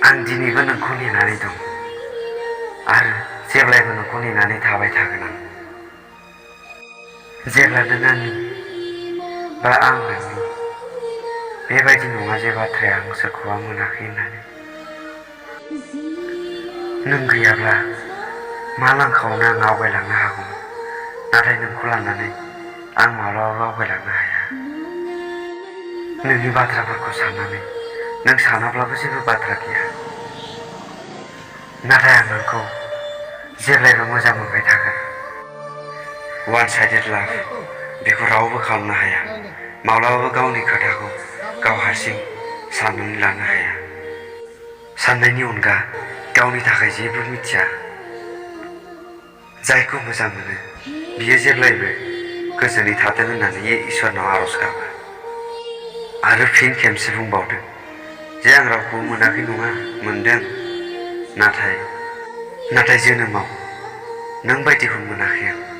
आं दिनैबो नोंखौ नेनानै दं आरो जेब्लायबो नोंखौ नेनानै थाबाय थागोन आं। जेब्ला नों आंनि बा आं नोंनि बेबायदि नङा जे बाथ्राया आं सोरखौबा मोनाखै होननानै। नों गैयाब्ला मा लांखायावनो आं आवगायलांनो हागौमोन, नाथाय नोंखौ लानानै आं माब्लाबाबो आवगायलांनो हाया। नोंनि बाथ्राफोरखौ साननानै नों सानाब्लाबो जेबो बाथ्रा गैया, नाथाय आं नोंखौ जेब्लायबो मोजां मोनबाय थागोन। वान साइडेड लाभ बेखौ रावबो खालामनो हाया। माब्लाबाबो गावनि खोथाखौ गाव हारसिं साननानै लानो हाया। साननायनि अनगा गावनि थाखाय जेबो मिथिया। जायखौ मोजां मोनो बियो जेब्लायबो गोजोनै थाथों होननानै इसोरनाव आरज गाबो आरो फिन खेबसे बुंबावदों जे आं रावखौबो मोनाखै नङा, मोनदों, नाथाय जोनोमाव नों बायदिखौ मोनाखै आं।